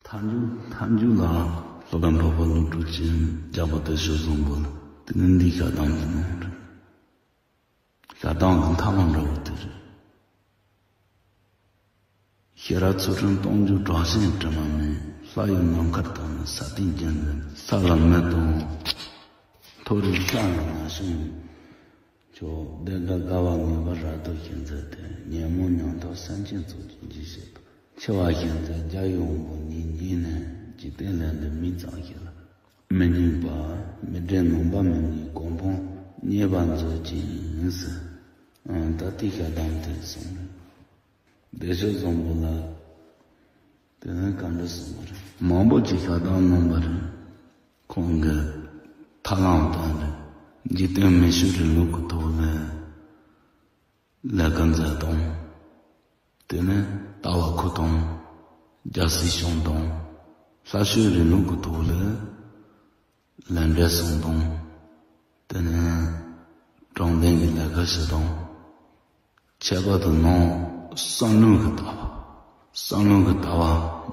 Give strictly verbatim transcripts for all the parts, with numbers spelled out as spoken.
མཐའ་མཇུག་མཐའ་མཇུག་ལ་སློབ་དཔོན་འཕགས་པ་ཀླུ་སྒྲུབ་ཀྱིས་རྒྱལ་པོ་བདེ་མཆོག་བཟང་པོ་ལ་དེ་ནི་འདི་ཞལ་གདམས་ཀྱི་ནང་རེད། ཞལ་གདམས་ཀྱི་མཐའ་མ་འདྲ་བོ་དེ་རེད། ཤེས་རབ་ཚུལ་ཁྲིམས་སྟོང་རྒྱུ་དྲག་ཞན་དྲི་མ་མེད། ལྷ་ཡི་ནམ་མཁར་དང་ནི་ས་སྟེང་རྒྱན་མཛད། ས་ལ་མེ་དང་མཐོ་རིས་ས་ལ་ན་བྱུང་། ཁྱོད་བདེ་དགའ་དགའ་བ་ངེས་པར་རབ་ཏུ་ཞི་མཛད་དེ། ཉོན་མོངས་ཉམ་ཐག་སེམས་ཅན་ཚོགས་ཀྱི་རྗེས་བྱེད་དོ། འཆི་བ་ཞི་མཛད་རྒྱལ་བའི་དབང་པོ་ཉིད་ཀྱིས་ནི། འཇིག་རྟེན་ལས་འདས་མི་ཙམ་ཞིག་ལ། མི་སྙིང་པ་མི་འདྲེན་ནོམ་པ་མི་གཉིས་གོ་འཕང་བརྙེས་པར་མཛོད་ཅིང་ཟེར། ཨང་། ད་ལྟའི་ཞལ་གདམས་དེ་གསུངས་རེད། བདེ་མཆོག་བཟང་པོ་ལ་དེ་ནས་ག་འདྲ་གསུངས་པ་རེད། མང་པོ་ཅིག་ཞལ་གདམས་གནང་བ་རེད། ཁོང་གིས་ཐར་ལམ་དང་ནི་འཇིག་རྟེན་མི་ཆོས་རིང་ལུགས་ཀྱི་ཐོག་ནས་ལས་ཀ་མཛད་དང་། དེ་ནས་ལྟ་བ་ཁུར་དང་། རྒྱལ་སྲིད་སྐྱོང་དང་། ལྷ་ཆོས་རིང་ལུགས་ཀྱི་ཐོག་ལ་ལས་འབྲས་གསུམ་དང་། དེ་ནས་དྲང་བདེན་གྱི་ལས་ཀ་བྱེད་དང་། ཁྱད་པར་དུ་ནང་བསམ་བློ་གི་ལྟ་བ། བསམ་བློ་གི་ལྟ་བ་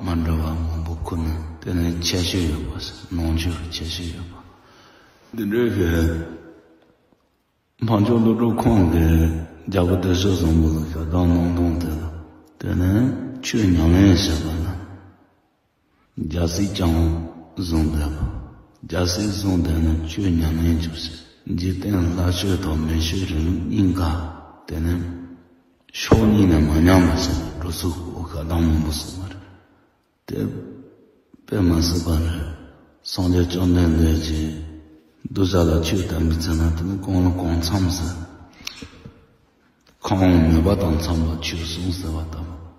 མ་འདྲ་བ་མང་པོ་ཁུར་ནས་དེ་ནས་ཁྱད་ཆོས་ཡོད་པ་ཟེར། ནང་ཆོས་ཀྱི་ཁྱད་ཆོས་ཡོད་པ། འདི་འདྲའི་གི་འཕགས་མཆོག་ཀླུ་སྒྲུབ་ཁོང་གིས་རྒྱལ་པོ་བདེ་མཆོག་བཟང་པོ་ལ་ཞལ་གདམས་གནང་སྟངས་དེ་ལ། དེ་ནས་ཆོས་ཉམས་ལེན་བྱེད་པ་ན། རྒྱལ་སྲིད་ཀྱང་བཟུང་བསྡད་པ། རྒྱལ་སྲིད་བཟུང་བསྡད་ན་ཆོས་ཉམས་ལེན་བྱོས་ཟེར། འཇིག་རྟེན་ལྷ་ཆོས་དང་མི་ཆོས་རིང་ལུགས་གཉིས་ཀ་དེ་ནས་ཕྱོགས་གཉིས་ནས་མ་ཉམས་པ་ཟེར་ནས་འགྲོ་ཚུལ་གོ་ཞལ་གདམས་མང་པོ་གསུངས་པ་རེད། དེ་དཔེ་མ་སྲིད་པ་རེད། སངས་རྒྱས་བཅོམ་ལྡན་འདས་ཀྱིས་གདུལ་བྱ་ལ་ཆོས་བསྟན་པའི་ཚེ་ན་དེ་ནི་གང་ལ་གང་འཚམས་ཟེར། གང་མོས་པ་དང་འཚམས་པ་ཆོས་གསུངས་ཟེར་བ་ལྟ་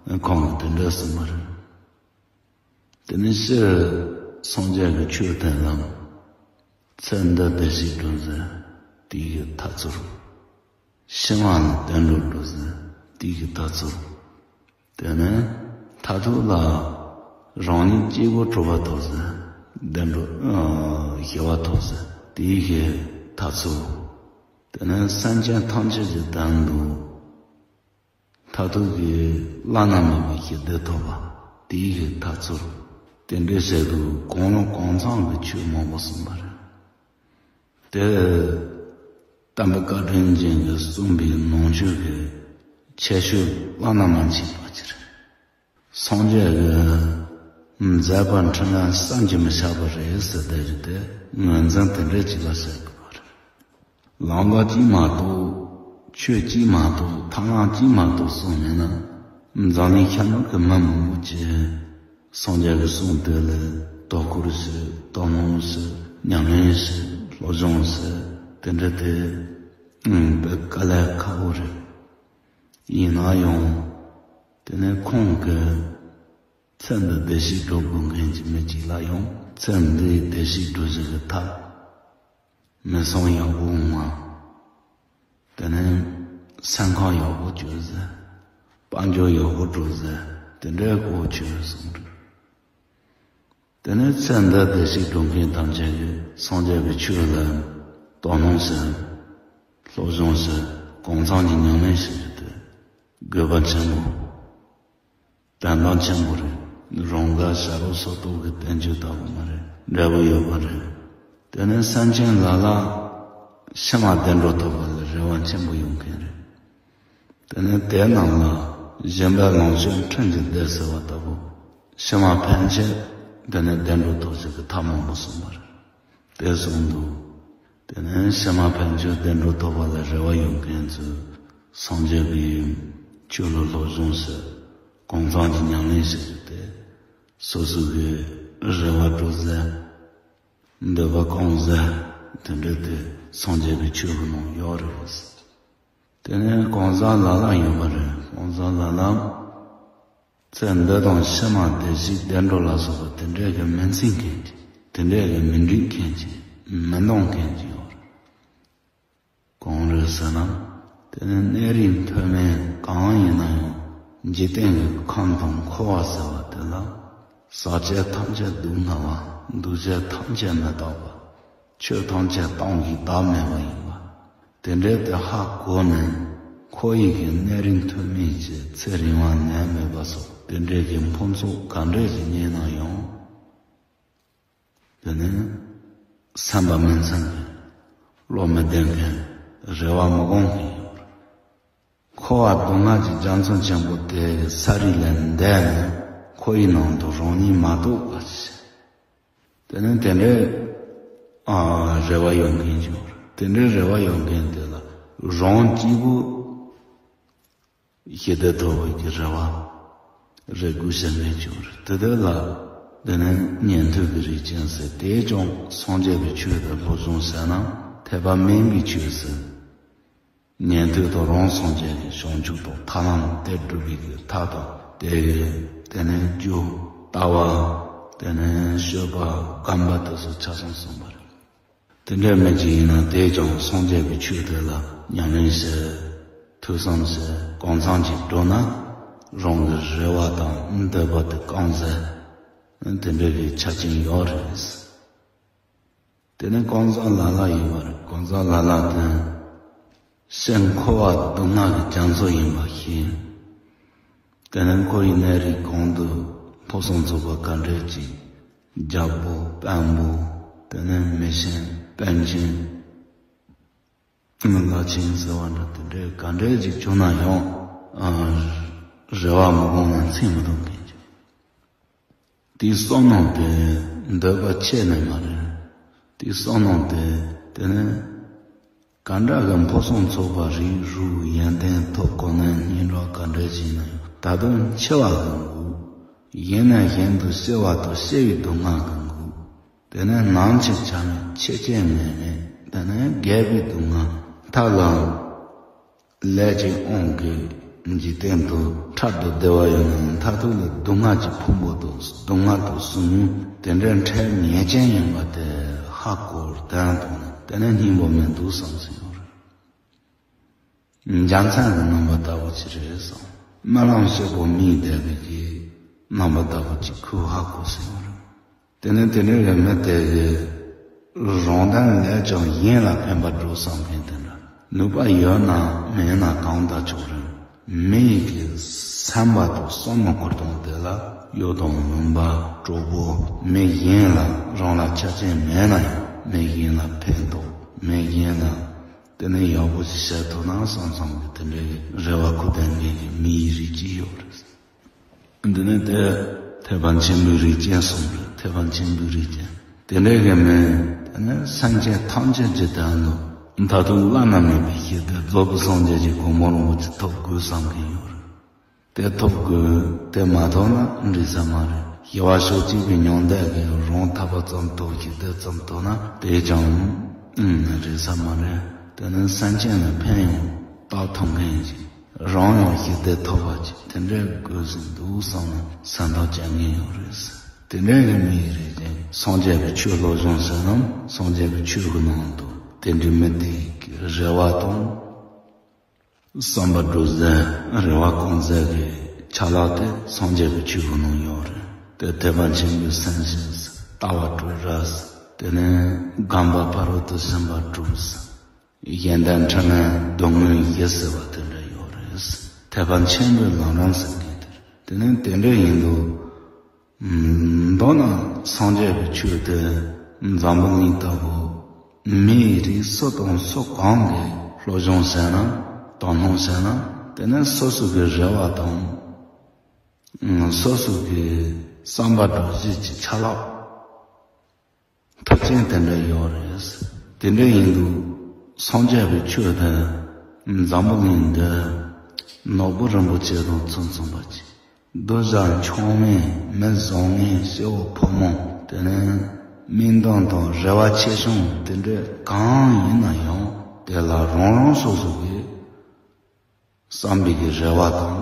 བུ། ཁོང་གིས་དེ་འདྲ་གསུངས་པ་རེད། དེ་ནས་སྤྱིར་སངས་རྒྱས་ཀྱི་ཆོས་དེ་ལ་ཚེ་འདི་བདེ་གཤེགས་སྒྲུབ་ཟེར་དེའི་གི་ཐ་ཚུལ། ཕྱི་མ་ལ་བདེ་འགྲོ་སྒྲུབ་ཟེར་དེའི་གི་ཐ་ཚུལ། དེ་ནས་མཐར་ཐུག་ལ་རང་ཉིད་སྐྱེ་བོ་གྲུབ་པ་ཐོབ་ཟེར། བདེ་འགྲོ་ཨ་ཞི་བ་ཐོབ་ཟེར་དེའི་གི་ཐ་ཚུལ། དེ་ནས་སེམས་ཅན་ཐམས་ཅད་ཀྱི་དོན་དུ་མཐར་ཐུག་གི་བླ་ན་མེད་པའི་ཞི་བདེ་ཐོབ་པ་དེའི་གི་ཐ་ཚུལ། དེ་འདྲའི་ཟེར་དུས་གང་ལ་གང་འཚམས་ཀྱི་ཆོས་མང་པོ་གསུངས་པ་རེད། དེ་བསྟན་པའི་བཀའ་དྲིན་ཅན་གྱིས་གསུངས་པའི་ནང་ཆོས་ཀྱི་ཁྱད་ཆོས་བླ་ན་མ་མཆིས་པ་ཅིག་རེད། སངས་རྒྱས་ཀྱི་མཛད་པ་འཕྲིན་ལས་བསམ་གྱིས་མི་ཁྱབ་པ་རེད་ཟེར་བསྡད་རྒྱུ་དེ་ངོས་འཛིན་དེ་འདྲ་ཅིག་ལ་ཟེར་དགོས་པ་རེད། ལམ་ཁ་གཅིག་མ་གཏོགས། ཆོས་གཅིག་མ་གཏོགས། ཐབས་ལམ་གཅིག་མ་གཏོགས་གསུངས་མེད་ན། འཛམ་གླིང་ཤར་ནུབ་ཀྱི་མི་མང་པོ་ཅིག་སངས་རྒྱས་ཀྱི་གསུང་དེ་ལ་དོ་ཁུར་བྱེད། དོ་སྣང་བྱེད། ཉམས་ལེན་བྱེད། སློབ་སྦྱོང་བྱེད། དེ་འདྲ་དེ་ཨང་དཔེ་དཀའ་ལས་ཁག་པོ་རེད། ཡིན་ན་ཡང་དེ་ནས་ཁོང་གིས་ཚེ་འདི་བདེ་གཤེགས་སྒྲུབ་དགོས་མཁན་གྱི་མི་གཅིག་ལ་ཡང་ཚེ་འདིའི་བདེ་གཤེགས་སྒྲུབ་བྱེད་ཀྱི་ཐབས། མི་ཚང་ཡག་པོ་འོང་བ། དེ་ནས་སེམས་ཁམས་ཡག་པོ་བཅོས་ཟེར། དཔལ་འབྱོར་ཡག་པོ་འགྲོ་ཟེར། དེ་འདྲའི་སྐོར་ཆོས་གསུངས་འདུག་དེ་ནས་ཚེ་འདི་བདེ་གཤེགས་སྒྲུབ་མཁན་ཐམས་ཅད་ཀྱིས་སངས་རྒྱས་ཀྱི་ཆོས་ལ་དོ་སྣང་བྱེད། སློབ་སྦྱོང་བྱེད། གང་འཚམས་ཀྱི་ཉམས་ལེན་བྱེད་རྒྱུ་དེ་དགོས་པ་ཆེན་པོ། དོན་དག་ཆེན་པོ་རེད། རང་དགའ་ཞྭ་རོ་སོ་ཏོག་གི་བསྟན་བཅོས་ལྟ་བུ་མ་རེད། འབྲས་བུ་ཡོད་པ་རེད། དེ་ནས་སེམས་ཅན་ལ་ལ་ཕྱི་མ་བདེ་འགྲོ་ཐོབ་པ་ལ་རེ་བ་ཆེན་པོ་ཡོང་མཁན་རེད། དེ་ནས་དེ་རྣམས་ལ་སྦྱིན་པའི་ལོངས་སྤྱོད་ཕྲིན་གྱིས་བདེ་ཟེར་བ་ལྟ་བུ། ཕྱི་མ་ཕན་ཆད་དེ་ནས་བདེ་འགྲོ་ཐོབ་བྱེད་ཀྱི་ཐབས་མང་པོ་གསུངས་པ་རེད། དེ་གསུངས་འདུག་དེ་ནས་ཕྱི་མ་ཕན་ཆད་བདེ་འགྲོ་ཐོབ་པ་ལ་རེ་བ་ཡོད་མཁན་ཚོས་སངས་རྒྱས་ཀྱི་ཆོས་ལ་སློབ་སྦྱོང་བྱེད། གང་འཚམས་ཀྱི་ཉམས་ལེན་བྱེད་རྒྱུ་དེ་སོ་སོ་གི་རེ་བ་སྒྲུབ་ཟེར། འདོད་པ་སྐོང་ཟེར། དེ་འདྲ་དེ་སངས་རྒྱས་ཀྱི་ཆོས་ཀྱི་ནང་ཡོད་རེད་པ། དེ་ནས་གང་ཟག་ལ་ལ་ཡོད་པ་རེད། གང་ཟག་ལ་ལ་ཚེ་འདི་དང་ཕྱི་མ་བདེ་གཤེགས་བདེ་འགྲོ་ལ་སོགས་པ་དེ་འདྲའི་གི་མི་འཚིག་མཁན་གྱི། དེ་འདྲའི་གི་མི་འགྲིག་མཁན་གྱི། མི་འདང་མཁན་གྱི་ཡོད་རེད། གང་རེད་ཟེར་ན། དེ་ནི་གནས་རིས་མཐོ་དམན་གང་ཡིན་ན་ཡང་འཇིག་རྟེན་གྱི་ཁམས་དང་འཁོར་བ་ཟེར་བ་དེ་ལ་ཟག་བཅས་ཐམས་ཅད་སྡུག་བསྔལ་བ། འདུ་བྱེད་ཐམས་ཅད་མི་རྟག་པ། ཆོས་ཐམས་ཅད་སྟོང་གི་བདག་མེད་པ་ཡིན་པ། དེ་འདྲའི་དེ་ཧ་གོ་ནས་ ཁོ་ཡི་གི་གནས་རིང་ཐོན་མེད་ཅེས་ཚེ་རིང་བ་ནད་མེད་པ་སོགས་དེ་འདྲའི་གི་ཕུན་ཚོགས་ག་འདྲས་ཀྱི་རྙེད་ན་ཡང་། དེ་ནི་སེམས་པ་མི་འཚམ་མཁན། བློ་མི་ལྡན་མཁན། རེ་བ་མི་སྒོམ་མཁན་ཡོད་རེད། འཁོར་བ་སྡུག་བསྔལ་གྱི་རྒྱ་མཚོ་ཆེན་པོ་དེ་ས་རིས་ལས་འདས་ནས་ཁོ་ཡི་ནང་དུ་རང་ཉིད་མ་གཏོགས་པ་ཞིག་དེ་ནས་དེ་འདྲའི་ཨ་རེ་བ་ཡོད་མཁན་ཅིག་ཡོད་རེད། དེ་འདྲའི་རེ་བ་ཡོད་མཁན་དེ་ལ་རང་གཅིག་པུ། ཞི་བདེ་ཐོབ་པའི་གི་རེ་བ། རེ་སྒུག་བྱེད་མཁན་ཅིག་ཡོད་རེད། དེ་དག་ལ་དེ་ནས་ཉན་ཐོས་ཀྱི་རིགས་ཅན་ཟེར། དེས་ཀྱང་སངས་རྒྱས་པའི་ཆོས་དེ་སློབ་སྦྱོང་བྱས་ན་ཐེག་པ་དམན་པའི་ཆོས་ཟེར། ཉན་ཐོས་དང་རང་སངས་རྒྱས་ཀྱི་བྱང་ཆུབ་དང་ཐར་ལམ་དེ་སྒྲུབ་པའི་གི་ཐབས་དང་དེ་གི་དེ་ནས་རྒྱུ་ལྟ་བ། དེ་ནས་སྤྱོད་པ་སྒོམ་པ་དེ་ཚོ་ཆ་ཚང་གསུངས་པ་རེད། དེ་འདྲ་མིན་ཅིག་ཡིན་ན་དེས་ཀྱང་སངས་རྒྱས་པའི་ཆོས་དེ་ལ་ཉམས་ལེན་བྱེད། ཐོས་བསམ་བྱེད། གང་འཚམ་ཅིག་འགྲོ་ན་རང་གི་རེ་བ་དང་འདོད་པ་དེ་སྐོང་ཟེར། དེ་འདྲ་གི་ཆ་རྐྱེན་ཡོད་རེད། དེ་ནི་གང་ཟག་ལ་ལ་ཡོད་པ་རེད། གང་ཟག་ལ་ལ་དེ་སེམས་འཁོར་བ་སྡུག་བསྔལ་གྱི་རྒྱ་མཚོ་ཡིན་པ་ཤེས། དེ་ནས་ཁོ་ཡི་གནས་རིས་གང་དུ་ཕུན་སུམ་ཚོགས་པ་ག་འདྲས་ཅིག་རྒྱལ་པོ་དཔོན་པོ། དེ་ནས་མི་ཆེན་དཔོན་ཆེན། བླ་ཆེན་ཟེར་བ་འདྲ་དེ་འདྲས་ག་འདྲས་ཅིག་བྱུང་ན་ཡང་ཨ་རེ་བ་མི་སྒོམ་ན་འཚེ་མི་ཐུབ་མཁན་ཅིག་དེའི་བསོད་ནམས་དེ་འདོད་པ་ཆད་ནས་མ་རེད། དེའི་བསོད་ནམས་དེ་དེ་ནས་ག་འདྲ་གི་ཕུན་སུམ་ཚོགས་པ་རིགས་དྲུག་ཡོན་ཏན་ཐོབ་གོ་ནས་སྙིང་རོ་ག་འདྲ་ཞིག་ན་ཡང་ད་དུང་འཆི་བ་གི་འགོག་ཡིན་ན་གཞན་དུ་སྐྱེ་བ་དང་སྐྱེ་བའི་སྡུག་བསྔལ་གི་འགོག་དེ་ནས་ནམ་འཆི་ཆ་མེད་འཆི་སྐྱེ་མེད་མེད། དེ་ནས་རྒས་པའི་སྡུག་བསྔལ་ཐར་ལམ། ལས་ཀྱི་དབང་གིས་འཇིག་རྟེན་དུ་འཕྲལ་དུ་བདེ་བ་ཡོད་ན་མཐར་ཐུག་ལ་སྡུག་བསྔལ་གྱི་ཕུང་པོ་དང་སྡུག་བསྔལ་དུ་ཟུག་ནས་དེ་འདྲའི་འཕྲལ་ངེས་ཅན་ཡིན་པ་དེ་ཧ་གོ་བར་དོན་དང་ནི་དེ་ནས་སྙིང་པོ་མི་འདུག་བསམ་སྲིད་ཡོད་རེད། འཇའ་ཚོན་གྱི་རྣམ་པ་ལྟ་བུ་ཅིག་རེད་བསམ། རྨི་ལམ་ཤེལ་སྒོ་མིག་བསྡད་པའི་གི་རྣམ་པ་ལྟ་བུ་ཅིག་ཁོས་ཧ་གོ་སྲིད་ཡོད་རེད། དེ་ནས་དེ་འདྲའི་རེ་མི་དེ་གི་རང་དོན་ལས་ཀྱང་གཞན་ལ་ཕན་པ་འགྲོ་བསམ་མཁན་དེ་འདྲ། ནུས་པ་ཡོད་ན་མེད་ན་གང་ལྟར་ཆོག་རེད། མི་ཡི་གི་བསམ་པ་དང་བསམ་བློ་འཁོར་སྟངས་དེ་ལ་གཡོ་དང་མུན་པ་གྲོགས་པོ་མི་གཞན་ལ་རང་ལ་ཆ་རྐྱེན་མེད་ན་ཡང་མི་གཞན་ལ་ཕན་ཐོགས། མི་གཞན་ལ་དེ་ནས་ཡག་པོ་ཞིག་བྱེད་ཐུབ་ན་བསམ་བསམ་གི་དེ་འདྲའི་རེ་བ་ཁུར་ལྡན་མཁན་གྱི་མི་ཡི་རིགས་ཅིག་ཡོད་རེད། འདི་ནི་དེ་ཐེག་པ་ཆེན་པོའི་རིགས་ཅན་གསུངས་རེད། ཐེག་པ་ཆེན་པོའི་རིགས་ཅན། དེ་འདྲའི་གི་མི་དེ་ནི་སེམས་ཅན་ཐམས་ཅད་ཀྱི་དོན་དུ་མཐར་ཐུག་བླ་ན་མེད་པའི་ཞི་བདེ་རྫོགས་པའི་སངས་རྒྱས་ཀྱི་གོ་འཕང་རིན་པོ་ཆེ་ཐོབ་དགོས་བསམ་གི་ཡོད་རེད། དེ་ཐོབ་དགོས། དེ་མ་ཐོབ་ན་འགྲིག་ས་མ་རེད། ཞི་བ་ཕྱོགས་གཅིག་པའི་མྱང་འདས་ཀྱི་རང་ཐར་པ་ཙམ་ཐོབ། ཞི་བདེ་ཙམ་ཐོབ་ན་དེས་ཀྱང་འགྲིག་ས་མ་རེད། དེ་ནི་སེམས་ཅན་ལ་ཕན་ཡང་བཏགས་ཐུབ་མཁན་ཞིག་རང་ཡང་ཞི་བདེ་ཐོབ་པ་ཅིག་དེ་འདྲའི་དགོས་བཞིན་འདུག་བསམ་ནས་སེམས་ཐག་བཅད་མཁན་ཡོད་རེད། དེ་འདྲའི་གི་མི་ཡི་རིགས་ཅན་སངས་རྒྱས་པའི་ཆོས་སློབ་སྦྱོང་ཟེར་ནམ་སངས་རྒྱས་པའི་ཆོས་ཀྱི་ནང་དུ་དེ་འདྲའི་མི་དེ་གི་རེ་བ་དང་བསམ་པ་འགྲུབ་ཟེར་རེ་བ་སྐོང་ཟེར་གི་ཆ་ལག་དེ་སངས་རྒྱས་པའི་ཆོས་ཀྱི་ནང་ཡོད་རེད། དེ་ཐེག་པ་ཆེན་པོའི་སེམས་བསྐྱེད་ཟེར། ལྟ་བ་དྲུག་ར་ཟེར། དེ་ནས་སྒོམ་པ་ཕ་རོལ་ཏུ་ཕྱིན་པ་དྲུག་ཟེར། གཞན་དོན་འཕྲིན་ལས་སྡུག་བསྔལ་བཞི་ཟེར་བ་དེ་འདྲ་ཡོད་རེད། ཐེག་པ་ཆེན་པོའི་ལམ་རིམ་ཟེར་མཁན་དེ་རེད། དེ་ནས་དེ་འདྲ་ཡིན་དུས། མདོར་ན་སངས་རྒྱས་པའི་ཆོས་དེ་འཛམ་བུ་གླིང་ལྟ་བུ་མིའི་རིགས་སུ་དང་སུ་གང་གིས་སློབ་སྦྱོང་བྱས་ན་དོ་སྣང་བྱས་ན་དེ་ནས་སོ་སོ་གི་རེ་བ་དང་། སོ་སོ་གི་བསམ་པ་སྒྲུབ་བྱེད་ཀྱི་ཆ་ལག་མཐུན་རྐྱེན་དེ་འདྲ་ཡོད་རེད། དེ་འདྲ་ཡིན་དུས་སངས་རྒྱས་པའི་ཆོས་དེ་འཛམ་བུ་གླིང་འདི་ནོར་བུ་རིན་པོ་ཆེ་དང་ཚོད་མཚུངས་པ་ཅིག་རྡོ་བཟང་མཆོག་དམན་མི་བཟང་ངན་སྐྱེ་བོ་ཕོ་མོ་དེ་ནས་སྨིན་གཏོང་དང་རེ་བ་ཆེ་ཆུང་དེ་འདྲ་གང་ཡིན་ན་ཡང་དེ་ལ་རང་རང་སོ་སོ་གི་བསམ་པའི་གི་རེ་བ་དང་།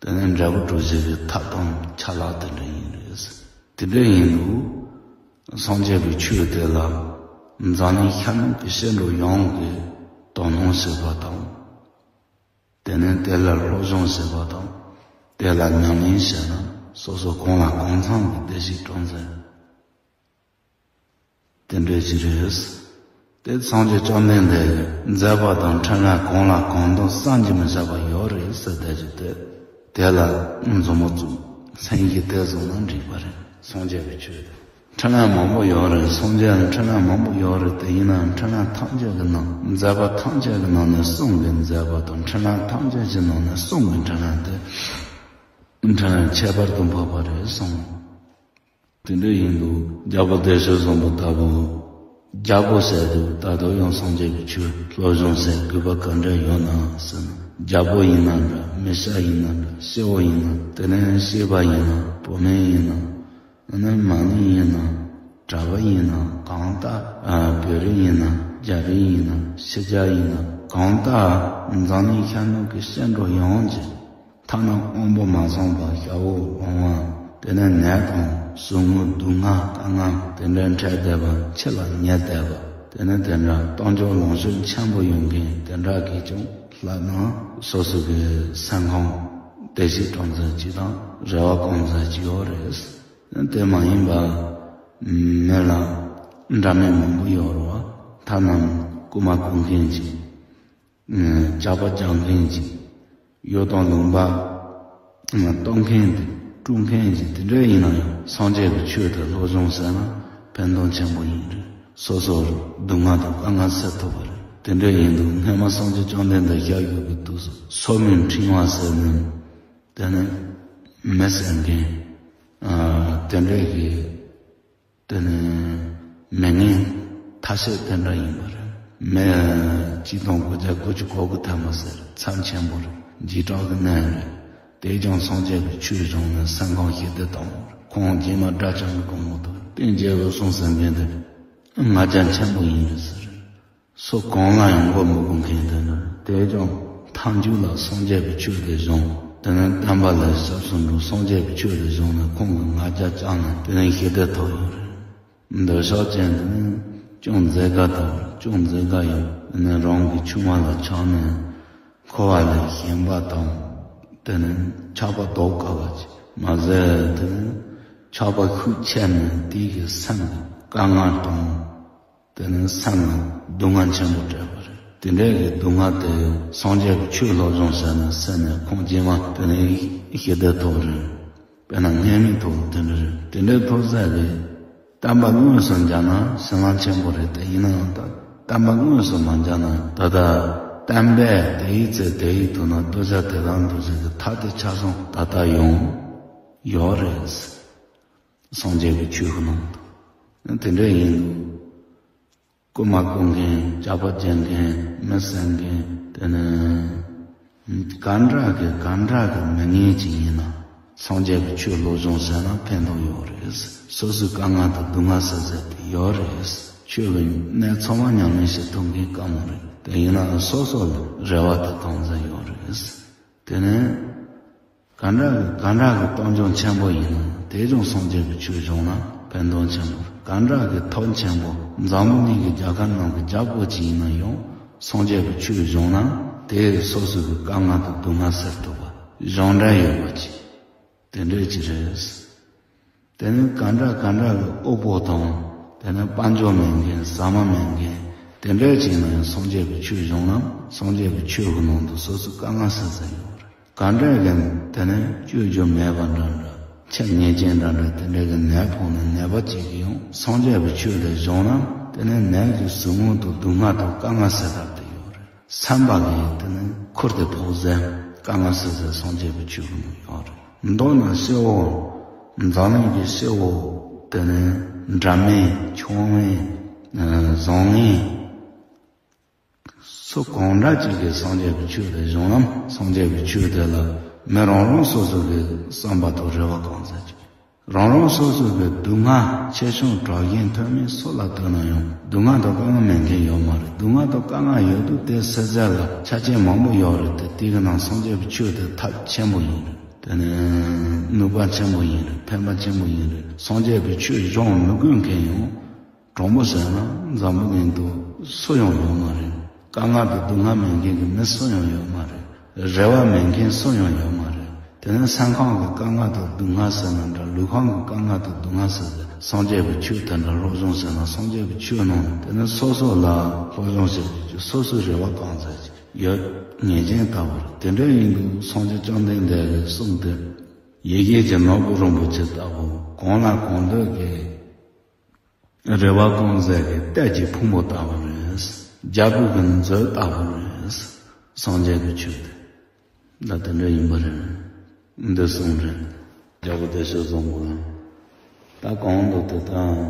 དེ་ནས་འབྲས་བུ་སྒྲུབ་བྱེད་ཀྱི་ཐབས་དང་ཆ་ལག་དེ་འདྲ་ཡིན་རེད། དེ་འདྲ་ཡིན་དུས་སངས་རྒྱས་པའི་ཆོས་དེ་ལ་འཛམ་གླིང་ཤར་ནུབ་ཀྱི་སྐྱེ་འགྲོ་ཡོངས་ཀྱིས་དོ་སྣང་བྱེད་པ་དང་། དེ་ནས་དེ་ལ་སློབ་སྦྱོང་བྱེད་པ་དང་། དེ་ལ་ཉམས་ལེན་བྱས་ན་སོ་སོ་གང་ལ་གང་འཚམ་གྱི་བདེ་སྐྱིད་སྤྲོད་འཛིན། དེ་འདྲ་ཞིག་རེད། དེ་སངས་རྒྱས་བཅོམ་ལྡན་འདས་ཀྱི་མཛད་པ་དང་འཕྲིན་ལས་གང་ལ་གང་འདུལ་བསམ་གྱིས་མི་ཁྱབ་པ་ཡོད་རེད་ཟེར་བསྡད་ཀྱི་དེ། དེ་ལ་མཛུབ་མོ་བཙུགས། མཚན་གཞི་དེ་བཟུང་ན་འགྲིག་པ་རེད། སངས་རྒྱས་ཀྱི་ཆོས་དེ། འཕྲིན་ལས་མང་པོ་ཡོད་རེད། སངས་རྒྱས་ལ་འཕྲིན་ལས་མང་པོ་ཡོད་རེད། དེ་ཡིན་ནའང་འཕྲིན་ལས་ཐམས་ཅད་ཀྱི་ནང་མཛད་པ་ཐམས་ཅད་ཀྱི་ནང་ནས་གསུང་གི་མཛད་པ་དང་འཕྲིན་ལས་ཐམས་ཅད་ཀྱི་ནང་ནས་གསུང་གི་འཕྲིན་ལས་དེ་འཕྲིན་ལས་ཁྱད་པར་དུ་འཕགས་པ་རེད་གསུངས། དེ་འདྲ་ཡིན་དུས་རྒྱལ་པོ་བདེ་གཤེགས་བཟང་པོ་ལྟ་བུ། རྒྱལ་པོ་ཟེར་དུས་ད་དུང་ཡང་སངས་རྒྱས་ཀྱི་ཆོས་སློབ་སྦྱོང་ཟེར་དགོས་པ་ག་འདྲ་ཡོད་ན་ཟེར་ན། རྒྱལ་པོ་ཡིན་ན་འདྲ། མི་ཤ་ཡིན་ན་འདྲ། སྐྱེ་བོ་ཡིན་ན། དེ་ནས་སྐྱེས་པ་ཡིན་ན། བུད་མེད་ཡིན་ན། ཨ་ནི་མ་ཎི་ཡིན་ན། གྲྭ་པ་ཡིན་ན། གང་ལྟར་ཨ་བོད་རིགས་ཡིན་ན། རྒྱ་རིགས་ཡིན་ན། ཕྱི་རྒྱལ་ཡིན་ན། གང་ལྟར་འཛམ་གླིང་ཤར་ནུབ་ཀྱི་སྐྱེ་འགྲོ་ཡོངས་ཀྱི་ཐ་ན་དབང་པོ་མ་ཚང་བ། ཤ་བོ་ལོང་བ། དེ་ནས་ནད་དང་ཟུག་རྔུ་སྡུག་བསྔལ་དཀའ་ངལ་དེ་འདྲ་འཕྲད་བསྡད་པ། འཆི་ལ་ཉེ་བསྡད་པ། དེ་ནས་དེ་འདྲ་གཏོང་ཕྱོགས་ལོངས་སྤྱོད་ཆེན་པོ་ཡོད་མཁན་དེ་འདྲ་གིས་ཀྱང་ལྷག་ན་སོ་སོ་གི་སེམས་ཁམས་བདེ་སྐྱིད་གཏོང་ས་ཅིག་དང་རེ་བ་སྐོང་ས་ཅིག་ཡོད་རེད། དེ་མ་ཡིན་པ་མི་ལ་འདྲ་མིན་མང་པོ་ཡོད་རེད་བ། ཐ་ན་རྐུ་མ་རྐུ་མཁན་ཅིག་ཇག་པ་རྒྱག་མཁན་ཅིག་གཡུ་དང་ལུང་པ་གཏོང་མཁན་དེ། དཀྲུག་མཁན་ཅིག་དེ་འདྲ་ཡིན་ན་ཡང་སངས་རྒྱས་ཀྱི་ཆོས་དེ་སློབ་སྦྱོང་ཟེར་ན་ཕན་ཐོགས་ཆེན་པོ་ཡིན་རེད། སོ་སོར་སྡུག་བསྔལ་དང་དཀའ་ངལ་སེལ་ཐུབ་པ་རེད། དེ་འདྲ་ཡིན་དུས་སྔོན་མ་སངས་རྒྱས་བཅོམ་ལྡན་འདས་ཞལ་བཞུགས་ཀྱི་དུས་སུ་སོ་མིན་ཕྲེང་བ་ཟེར་ནས་དེ་ནས་མི་བསད་མཁན་དེ་འདྲ་གི་དེ་ནི་མི་ངན་ཐ་ཤལ་དེ་འདྲ་ཡིན་པ་རེད། མི་གཅིག་སྟོང་དགུ་བརྒྱ་དགུ་བཅུ་གོ་དགུ་ཐམ་པ་ཟེར་མཚམས་ཆེན་པོ་རེད། འཇིགས་སྐྲག་གི་གནས་རེད། དེས་ཀྱང་སངས་རྒྱས་ཀྱི་ཆོས་བྱུང་ནས་སེམས་ཁམས་ཞི་བདེ་བཏང་བ་རེད། ཁོང་རྗེས་མ་སྒྲ་བྱུང་གི་དགོངས་པ་དང་རྟེན་བཅས་འོད་སྲུང་ཟེར་མཁན་དེ་ང་རྒྱལ་ཆེན་པོ་ཡིན་པས་ཟེར། སུ་གང་ལ་ཡང་མགོ་མི་སྒུར་མཁན་དེ་ནི། དེས་ཀྱང་མཐའ་མཇུག་ལ་སངས་རྒྱས་ཀྱི་ཆོས་དེ་བྱུང་། དེ་ནས་བསྟན་པ་ལ་ཞབས་སུ་འགྲོ། སངས་རྒྱས་ཀྱི་ཆོས་དེ་བྱུང་ནས་ཁོང་གི་ང་རྒྱལ་བཅག་ནས་དེ་ནས་ཞི་བདེ་ཐོབ་ཡོད་རེད། འདོད་ཆགས་ཅན་དེ་ནི་ཅུང་མཛེས་དགའ་དང་ཅུང་མཛེས་དགའ་ཡང་དེ་ནས་རང་གི་ཆུང་མ་ལ་ཆགས་ནས་འཁོར་བ་ལས་ཞེན་པ་དང་། དེ་ནས་ཆགས་པ་ལྡོག་དཀའ་བ་ཅིག་མ་ཟད། དེ་ནས་ཆགས་པ་ཤུགས་ཆེ་ནས་དེ་གི་སེམས་ཀྱི་དཀའ་ངལ་དང་། དེ་ནས་སེམས་ལ་སྡུག་བསྔལ་ཆེན་པོ་སྤྲད་པ་རེད། དེ་འདྲའི་གི་སྡུག་བསྔལ་དེ་སངས་རྒྱས་ཀྱི་ཆོས་སློབ་སྦྱོང་བྱས་ནས་སེལ་ནས་ཁོང་རྗེས་མ་དེ་ནས་ཞི་བདེ་ཐོབ་རེད། དཔེར་ན་མངལ་མི་ཐོབ་དེ་འདྲ་རེད། དེ་འདྲའི་ཐོབ་ས་རེད། བསྟན་པ་དངོས་སུ་འཇགས་ན་ཕྱི་ལམ་ཆེན་པོ་རེད། དེ་ཡིན་ནའང་ད་བསྟན་པ་དངོས་སུ་མ་འཇགས་ན་ད་ལྟ་བསྟན་པས་དེ་ཡི་ཚེ་དེ་ཡི་དུས་ན་གདུལ་བྱ་དེ་དག་འདུལ་བྱེད་ཀྱི་ཐབས་དེ་ཆ་ཚང་ད་ལྟ་ཡང་ཡོད་རེད། སངས་རྒྱས་ཀྱི་ཆོས་ཀྱི་ནང་དུ། དེ་འདྲ་ཡིན་དུས། རྐུ་མ་རྐུ་མཁན། ཇག་པ་རྒྱག་མཁན། མི་བསད་མཁན། དེ་ནས་ག་འདྲ་གི་ག་འདྲ་གི་མི་ངན་ཅིག་ཡིན་ན་སངས་རྒྱས་ཀྱི་ཆོས་སློབ་སྦྱོང་བྱས་ན་ཕན་ཐོགས་ཡོད་རེད། སོ་སོའི་དཀའ་ངལ་དང་སྡུག་བསྔལ་སེལ་ས་དེ་ཡོད་རེད། ཆོས་ཀྱི་གནད་ཚང་མ་ཉམས་ལེན་བྱེད་ཐུབ་མཁན་དཀའ་མོ་རེད། དེ་ཡིན་ན་སོ་སོ་ལ་རེ་བ་དང་གང་ཟག་ཡོད་རེད། དེ་ནས། ག་འདྲ་གི་ག་འདྲ་གི་གཏོང་ཕྱོགས་ཆེན་པོ་ཡིན་ན་དེ་ཀྱང་སངས་རྒྱས་ཀྱི་ཆོས་སྦྱོང་ན་ཕན་ཐོགས་ཆེན་པོ། ག་འདྲ་གི་ཐབས་ཆེན་པོ་འཛམ་བུ་གླིང་གི་རྒྱལ་ཁབ་ནང་གི་རྒྱལ་པོ་ཅིག་ཡིན་ན་ཡང་སངས་རྒྱས་ཀྱི་ཆོས་སྦྱོང་ན་དེས་སོ་སོ་གི་དཀའ་ངལ་དང་སྡུག་བསྔལ་སེལ་ཐུབ་པ་གཞུང་འབྲེལ་ཡོད་པ་ཅིག་དེ་འདྲ་ཅིག་རེད། དེ་ནས་ག་འདྲ་ག་འདྲ་གི་དབུལ་པོ་དང་། དེ་ནས་དཔལ་འབྱོར་མེད་མཁན། ཟ་མ་མེད་མཁན། དེ་འདྲ་ཅིག་ན་ཡང་སངས་རྒྱས་ཀྱི་ཆོས་སྦྱོང་ན་སངས་རྒྱས་ཀྱི་ཆོས་ཀྱི་ནང་དུ་སོ་སོའི་དཀའ་ངལ་སེལ་ས་ཡོད་རེད། ག་འདྲ་གི་དེ་ནས་བཅོས་རྒྱུ་མེད་པ་འདྲ་འདྲ། འཆི་ངེས་ཅན་འདྲ་འདྲ་དེ་འདྲ་གི་ནད་ཕོག་ནས་ནད་པ་ཅིག་གིས་ཡང་སངས་རྒྱས་ཀྱི་ཆོས་དེ་སྦྱོང་ན་དེ་ནས་ནད་ཀྱི་ཟུག་རྔུ་དང་སྡུག་བསྔལ་དང་དཀའ་ངལ་སེལ་ཐབས་དེ་ཡོད་རེད། བསམ་པ་གིས་དེ་ནི་ཁུར་དེ་ཕོག་ཟེར། དཀའ་ངལ་སེལ་ཟེར་སངས་རྒྱས་པའི་ཆོས་ཀྱི་ནང་ཡོད་རེད། མདོར་ན་སྐྱེ་བོ། འཛམ་གླིང་གི་སྐྱེ་བོ། དེ་ནི་འདྲ་མིན་ཆུང་ངུ། བཟང་ངན། སུ་གང་འདྲ་ཅིག་གིས་སངས་རྒྱས་པའི་ཆོས་དེ་སྦྱོང་ན་སངས་རྒྱས་པའི་ཆོས་དེ་ལ་མི་རང་རང་སོ་སོ་གི་བསམ་པ་དང་རེ་བ་གང་ཟག་ཅིག་རང་རང་སོ་སོ་གི་སྡུག་བསྔལ་ཆེ་ཆུང་དྲག་ཞན་མཐོ་དམན་སུ་ལ་ལྟོས་ན་ཡང་སྡུག་བསྔལ་དང་དཀའ་ངལ་མེད་མཁན་ཡོད་མ་རེད། སྡུག་བསྔལ་དང་དཀའ་ངལ་ཡོད་དུས་དེ་སེལ་ས་ལ་ཆ་རྐྱེན་མང་པོ་ཡོད་རེད་དེ། དེ་གི་ནང་སངས་རྒྱས་པའི་ཆོས་དེ་ཐབས་ཆེན་པོ་ཡིན་རེད། དེ་ནི་ནུས་པ་ཆེན་པོ་ཡིན་རེད། ཕན་པ་ཆེན་པོ་ཡིན་རེད། སངས་རྒྱས་པའི་ཆོས་སྦྱོང་མི་དགོས་མཁན་ཡང་། དྲང་པོ་བཤད་ན་འཛམ་བུ་གླིང་དུ་སུ་ཡང་ཡོད་མ་རེད། དཀའ་ངལ་དང་སྡུག་བསྔལ་མེད་མཁན་གྱི་མི་སུ་ཡང་ཡོད་མ་རེད། རེ་བ་མེད་མཁན་སུ་ཡང་ཡོད་མ་རེད། དེ་ནས་སེམས་ཁམས་ཀྱི་དཀའ་ངལ་དང་སྡུག་བསྔལ་ཟེར་ན་འདྲ། ལུས་ཁམས་ཀྱི་དཀའ་ངལ་དང་སྡུག་བསྔལ་ཟེར་ཏེ། སངས་རྒྱས་ཀྱི་ཆོས་དེ་འདྲ་སློབ་སྦྱོང་ཟེར་ན། སངས་རྒྱས་ཀྱི་ཆོས་ནང་དེ་ནས་སོ་སོ་ལ་སློབ་སྦྱོང་བྱེད་དགོས་ཀྱི། སོ་སོའི་རེ་བ་གང་ཟེར་གྱི་ཡོད། ངེས་ཅན་ལྟ་བུར་དེ་འདྲ་ཡིན་དུས། སངས་རྒྱས་བཅོམ་ལྡན་འདས་ཀྱིས་གསུངས་ཏེ། ཡེ་ཤེས་ཀྱི་ནོར་བུ་རིན་པོ་ཆེ་ལྟ་བུ། གང་ལ་གང་འདོད་ཀྱི་རེ་བ་གང་ཟེར་གྱི་གཏེར་གྱི་ཕུང་པོ་ལྟ་བུ་རེད། རྒྱལ་པོ་གི་མཛོད་ལྟ་བུ་རེད། སངས་རྒྱས་ཀྱི་ཆོས་དེ་ད་དེ་འདྲ་ཡིན་པ་རེད། འདི་གསུངས་རེད། རྒྱལ་པོ་བདེ་སྤྱོད་བཟང་པོ་ལ། ད་གང་འདུག་དེ་དང་།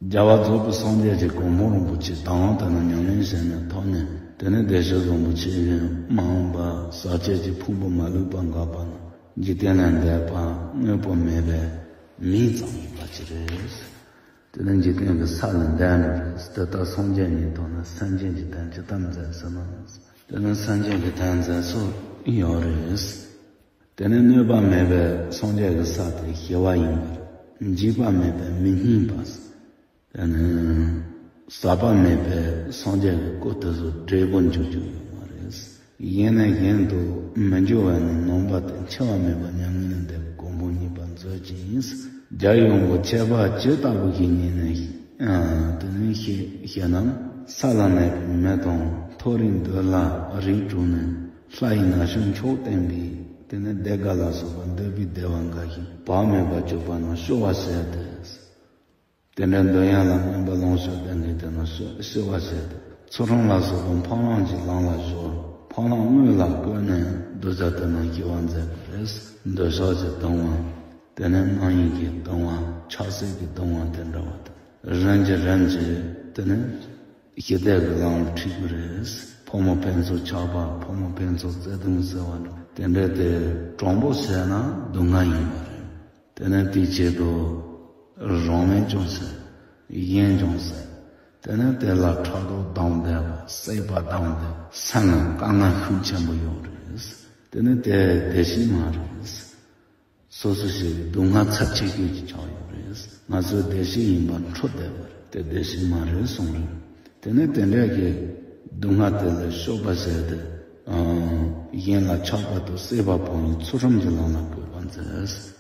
རྒྱལ་བ་རྫོགས་པའི་སངས་རྒྱས་ཀྱི་གོ་འཕང་རིན་པོ་ཆེ་དང་། དེ་ནས་ཉམས་ལེན་བྱས་ནས་ཐོབ་ནས། དེ་ནས་བདེ་སྤྱོད་བཟང་པོ་ཆེ་ཡང་མ་འོངས་པ་ཟག་བཅས་ཀྱི་ཕུང་པོ་མ་ལུས་པ་འགག་པ་ན། འཇིག་རྟེན་ལས་འདས་པ་དངོས་པོ་མེད་པའི་མིང་ཙམ་ཡིན་པ་ཅིག་རེད། དེ་ནས་འཇིག་རྟེན་གྱི་ས་ལས་འདས་འགྲོ་རེད། དེ་ལྟར་སངས་རྒྱས་ཉིད་ཐོབ་ནས། སེམས་ཅན་གྱི་དོན་ཇི་ལྟར་མཛད་ཟེར་ན། དེ་ནས་སེམས་ཅན་གྱི་དོན་མཛད་ཚུལ་ཡོད་རེད། དེ་ནས་གནོད་པ་མེད་པའི་སངས་རྒྱས་ཀྱི་ས་དེ་ཞི་བ་ཡིན་པ་རེད། འཇིགས་པ་མེད་པའི་མི་སྙན་པ། དེ་ནས་ཟག་པ་མེད་པའི་སངས་རྒྱས་ཀྱི་སྐུ་དེ་ཚོ་འབྲས་བུ་འབྱུང་རྒྱུ་ཡོད་མ་རེད། གཞན་ནས་གཞན་དུ་མི་འགྱུར་བ་ནི་ནང་པ་སྟེ། འཆི་བ་མེད་པ་མྱ་ངན་ལས་འདས་པའི་གོ་འཕང་བརྙེས་པ་མཛོད་ཅིང་། རྒྱལ་བའི་དབང་པོ་ཁྱད་པར་ཇི་ལྟ་བུ་ཞིག་ཉིད་ནས། ཨ། དེ་ནས་ཞེ་ཞེ་ན། ས་ལ་གནས་པའི་མི་དང་མཐོ་རིས་འདི་ལ་རིགས་དྲུག་ནས། ལྷ་ཡི་ན་གཞོན་མཆོག་བསྟན་པའི། དེ་ནས་བདེ་དགའ་ལ་སོགས་པ་འདོད་པའི་བདེ་བ་འགའ་ཞིག་བག་མེད་པར་སྤྱོད་པ་རྣམས་གཤོག་པ་ཟེར་ཏེ། དེ་འདྲའི་འདོད་ཡོན་ལ་སྨོན་པ་ལོངས་སྤྱོད་ལྡན་མཁན་དེ་རྣམས་གཤོག་པ་ཟེར་ཏེ། ཚུལ་ཁྲིམས་ལ་སོགས་པའི་འཕགས་ལམ་གྱི་ལམ་ལ་གཞོལ། འཕགས་ལམ་དངོས་ལ་བཀོད་ནས་གདུལ་བྱ་དེ་རྣམས་ཞི་བར་མཛད་པ་རེད། འདོད་ཆགས་ཀྱི་སྡང་བ། དེ་ནས་རྣམ་གཡེང་གི་སྡང་བ། ཆགས་སྲེད་ཀྱི་སྡང་བ་དེ་འདྲ་བ་དང་། རིམ་གྱིས་རིམ་གྱིས་དེ་ནས་ཞི་བདེ་གི་ལམ་ལ་ཁྲིད་དགོས་རེད། ཕོ་མོ་ཕན་ཚུན་ཆགས་པ། ཕོ་མོ་ཕན་ཚུན་བརྩེ་གདུང་ཟེར་བ་འདྲ། དེ་འདྲ་དེ་དྲང་པོ་བྱས་ན་སྡུག་བསྔལ་ཡིན་པ་རེད། དེ་ནས་དེའི་ཆེད་དུ་རང་དབེན་ཀྱང་ཟེར། གཞན་ཀྱང་ཟེར། དེ་ནས་དེ་ལ་ཕྲག་དོག་སྡང་བསྡད་པ། བསྲེག་པ་སྡང་བསྡད་པ། སེམས་ལ་དཀའ་ངལ་ཤུགས་ཆེན་པོ་ཡོད་རེད། དེ་ནས་དེ་བདེ་སྐྱིད་མ་རེད། སོ་སོ་ཞིག་གི་སྡུག་བསྔལ་ཚབས་ཆེ་ཤོས་ཀྱི་ཆགས་ཡོད་རེད། ང་ཚོའི་བདེ་སྐྱིད་ཡིན་པ་འཕྲོ་བསྡད་པ་རེད། དེ་བདེ་སྐྱིད་མ་རེད་གསུངས་རེད། དེ་ནས་དེ་འདྲ་གི་སྡུག་བསྔལ་དེ་ལ་གཤོག་པ་ཟེར་ཏེ། ཨང་། གཞན་ལ་ཆགས་པ་དང་སྲེད་པ་སྤོང་བའི་ཚུལ་ཁྲིམས་ཀྱི་ལམ་ལ་བཀོད་པ་མཛད།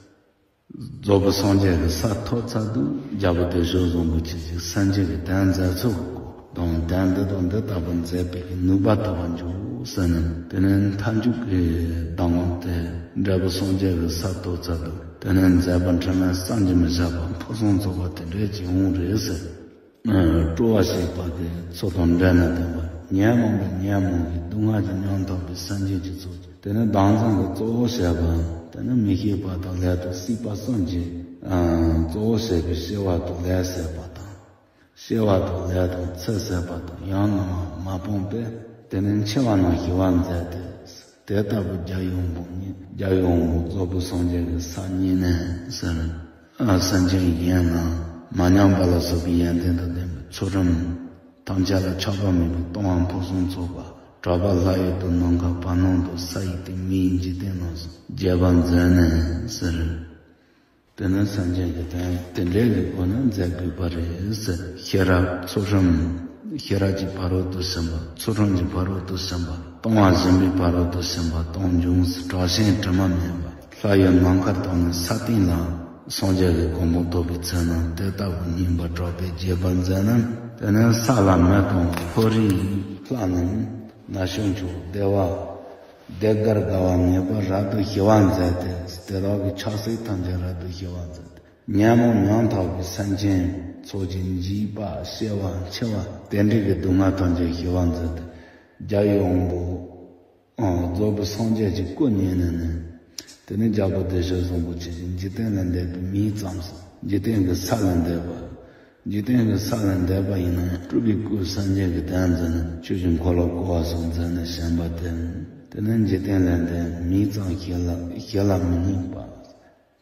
རྫོགས་པའི་སངས་རྒྱས་ཀྱི་ས་ཐོབ་ཚར་དུས། རྒྱལ་པོ་བདེ་སྤྱོད་བཟང་པོ་ཆེ་གིས་སེམས་ཅན་གྱི་དོན་མཛད་ཚུལ་གྱི་སྐོར་དང་། དོན་འདི་དང་འདི་ལྟ་བུ་མཛད་པའི་ནུས་པ་ཐོབ་པར་འགྱུར་ཟེར་ནས། དེ་ནས་མཐའ་མཇུག་གི་གདམས་ངག་དེ་འབྲས་བུ་སངས་རྒྱས་ཀྱི་ས་ཐོབ་ཚར་དུས། དེ་ནས་མཛད་པ་འཕྲིན་ལས་བསམ་གྱིས་མི་ཁྱབ་པ། ཕུན་སུམ་ཚོགས་པ་དེ་འདྲ་ཅིག་འོང་རེད་ཟེར། སྤྲོ་བ་བྱེད་པ་གི་ཚུལ་དང་འབྲེལ་ནས་བསྟན་པ། ཉོན་མོངས་པའི་ཉོན་མོངས་ཀྱི་སྡུག་བསྔལ་གྱི་མྱོང་ཐོབ་པའི་སེམས་ཅན་གྱི་ཚོགས་ཀྱི། དེ་ནི་བདག་འཛིན་གྱི་གཙོ་བོ་བྱེད་པ། དེ་ནི་མི་ཤེས་པ་དང་ལས་དང་སྲིད་པ་གསུམ་གྱི་གཙོ་བོ་བྱེད་པའི་སྐྱེ་བ་དང་ལས་ཟད་པ་དང་། སྐྱེ་བ་དང་ལས་དང་ཚེ་ཟད་པ་དང་། ཡང་ན་མ་སྤངས་པས་དེ་ནི་འཆི་བ་རྣམས་ཞི་བར་མཛད་དེ། དེ་ལྟ་བུའི་རྒྱལ་བའི་དབང་པོ་ཉིད། རྒྱལ་བའི་དབང་པོ་རྫོགས་པའི་སངས་རྒྱས་ཀྱི་ས་ཉིད་ནས་ཟེར། ཨ། སེམས་ཅན་གཞན་ལ་མ་ཉམས་པ་ལ་སོགས་པའི་ཡོན་ཏན་དང་ལྡན་པའི་ཚུལ་ཁྲིམས་ཐམས་ཅད་ལ་ཆགས་པ་མེད་པའི་ལྟུང་བ་ཕུན་སུམ་ཚོགས་པ། གྲགས་པ་ལྷ་ཡུལ་དུ་ནམ་མཁའ་བར་སྣང་དུ་ས་ཡི་སྟེང་མི་ཡི་འཇིག་རྟེན་རྣམས་སུ་རྒྱས་པར་མཛད་ནས་ཟེར། དེ་ནི་སེམས་ཅན་གྱི་དོན་དེ་འདྲའི་གི་སྒོ་ནས་མཛད་དགོས་པ་རེད་ཟེར། ཤེས་རབ་ཚུལ་ཁྲིམས། ཤེས་རབ་ཀྱི་ཕ་རོལ་ཏུ་ཕྱིན་པ། ཚུལ་ཁྲིམས་ཀྱི་ཕ་རོལ་ཏུ་ཕྱིན་པ། ལྟུང་བ་ཞུམ་པའི་ཕ་རོལ་ཏུ་ཕྱིན་པ་དང་འབྱུང་། དྲག་ཞན་དྲི་མ་མེད་པ། ལྷ་ཡུལ་ནམ་མཁའ་དང་ནི་ས་སྟེང་ལ། སངས་རྒྱས་ཀྱི་གོ་འཕང་ཐོབ་པའི་ཚེ་ན་དེ་ལྟ་བུ་སྙན་པ་གྲགས་པས་རྒྱས་པར་མཛད་ན། དེ་ནི་ས་ལ་མི་དང་མཐོ་རིས་ལྷ་རྣམས་ན་གཞོན་མཆོག་བདེ་བ། བདེ་དགར་དགའ་བ་ངེས་པར་རབ་ཏུ་ཞི་བར་མཛད་དེ། དེ་དག་གི་ཆགས་སྲེད་ཐམས་ཅད་རབ་ཏུ་ཞི་བར་མཛད་དེ། ཉོན་མོངས་མྱོང་ཐོབ་ཀྱི་སེམས་ཅན་ཚོགས་ཀྱི་འཇིགས་པ་སྐྱེ་བ་འཆི་བ་དེ་འདྲའི་གི་སྡུག་བསྔལ་ཐམས་ཅད་ཞི་བར་མཛད་དེ། རྒྱལ་བའི་དབང་པོ། ཨང་། རྫོགས་པའི་སངས་རྒྱས་ཀྱི་སྐུ་བརྙེས་ནས་ནི། དེ་ནི་རྒྱལ་པོ་བདེ་སྤྱོད་བཟང་པོ་ཆེ་གིས་འཇིག་རྟེན་ལས་འདས་པའི་མིང་ཙམ་སོང་། འཇིག་རྟེན་གྱི་ས་ལས་འདས་པ། འཇིག་རྟེན་གྱི་ས་ལས་འདས་པ་ཡིན་ན་ཡང་སྤྲུལ་པའི་སྐུས་སངས་རྒྱས་ཀྱི་དོན་མཛད་ནས་ཆོས་ཀྱི་འཁོར་ལོ་བསྐོར་བ་སོགས་མཛད་ནས་བྱོན་པ་སྟེ། དེ་ནི་འཇིག་རྟེན་ལས་འདས་མིང་ཙམ་ཞིག་ལ་ཞིག་ལ་མི་སྙེག་པ།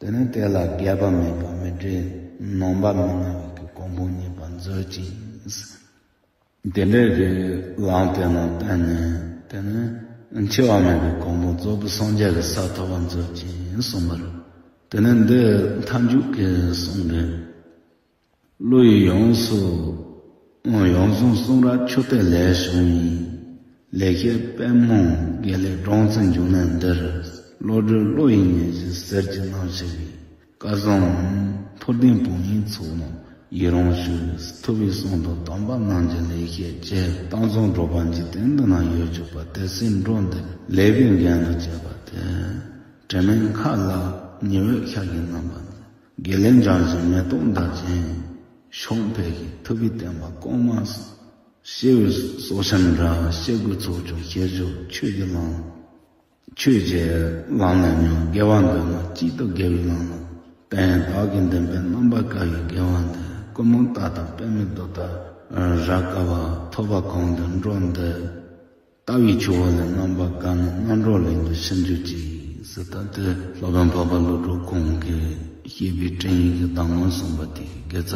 དེ་ནི་དེ་ལ་རྒས་པ་མེད་པ་མི་འབྲལ། ནམ་པ་མི་ཉམས་པའི་གོ་འཕང་བརྙེས་པ་མཛོད་ཅིང་། དེ་འདྲའི་གི་ལམ་དེ་ནང་བསྟན་ནས། དེ་ནི་འཆི་བ་མེད་པའི་གོ་འཕང་རྫོགས་པའི་སངས་རྒྱས་ཀྱི་ས་ཐོབ་པ་མཛོད་ཅིང་གསུངས་པ་རེད། དེ་ནི་འདི་མཐའ་མཇུག་གི་གསུང་རེད། བློ་ཡི་ཡང་སོས་ཡང་གཟུང་གསུང་རབ་ཆུ་གཏེར་ལས་བྱུང་བའི། ལེགས་བཤད་པད་མོ་དགེ་ལེགས་སྦྲང་རྩིའི་འབྱུང་གནས་འདིར། བློ་གྲོས་བློ་ཡི་ཉེར་ཞི་ཟེར་གྱི་རྣམ་ཤེས་ཀྱི་སྐལ་བཟང་མཐོ་ལྡན་བུ་ཡིན་ཚོགས་རྣམས་ཡི་རང་ཞུ། ཐུབ་པའི་གསུང་དང་དམ་པ་རྣམས་ཀྱི་ལེགས་བཤད་ཅེས་གཏམ་བཟང་སྒྲོག་པ་འཇིག་རྟེན་འདི་ན་ཡོད་གྱུར་པ། དེ་སྲིད་འགྲོ་འདི་ལེགས་པའི་འགན་དུ་བྱས་པ་དེ། དྲི་མེད་མཁའ་ལ་ཉི་འོད་ཤར་གྱི་རྣམ་པ་འདི། དགེ་ལེགས་འབྱུང་ཞིང་མེ་ཏོག་འདབ་ཅན་ཕྱོགས་ཕེབས་ཀྱི། ཐུབ་པའི་བསྟན་པ་གོང་མ་སྲིད་པའི་སྲོག་ཆགས་འདྲ། སྐྱེ་དགུའི་ཚོགས་ཀྱང་ཤེས་བྱ་ཆོས་ཀྱི་ལམ། ཆོས་ཀྱི་ལམ་ལ་སྙོམས། དགེ་བ་འདི་ལ་གཅིག་ཏུ་དགེ་བའི་ལམ་ལ་བརྟེན། བདག་གི་འདུན་པའི་རྣམ་པར་དཀར་བའི་དགེ་བ་འདི། ཀུན་རྨོངས་ལྟ་དང་པདྨའི་རྡོ་ལྟར་རབ་དཀར་བ། ཐོབ་པ་གང་དུ་འགྲོ་འདི། ལྟ་བའི་ཆུ་བོ་ལས་རྣམ་པར་དགར་ནས། རྣམ་གྲོལ་གླིང་དུ་ཕྱིན་གྱུར་ཅིག་ཟེར། ད་དེ་སློབ་དཔོན་འཕགས་པ་ཀླུ་སྒྲུབ་ཁོང་གིས་བཤད་པའི་དྲན་ཡིག་གི་གདམས་ངག་གསུངས་པ་དེའི་དགེ་རྩ་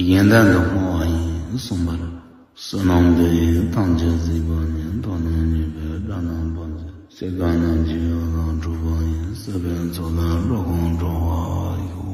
ཡོན་ཏན་དུ་བསྔོ་བ་ཡིན་གསུངས་པ་རེད། བསོད་ནམས་འདི་ཡིས་ཐམས་ཅད་གཟིགས་པ་ཉིད། ཐོབ་ནས་ཉེས་པའི་དགྲ་རྣམས་ཕམ་བྱས། སྐྱེ་རྒ་ན་འཆིའི་རྦ་ཀློང་འཁྲུགས་པ་ཡི། སྲིད་པའི་མཚོ་ལས་འགྲོ་ཀུན་སྒྲོལ་བར་ཤོག།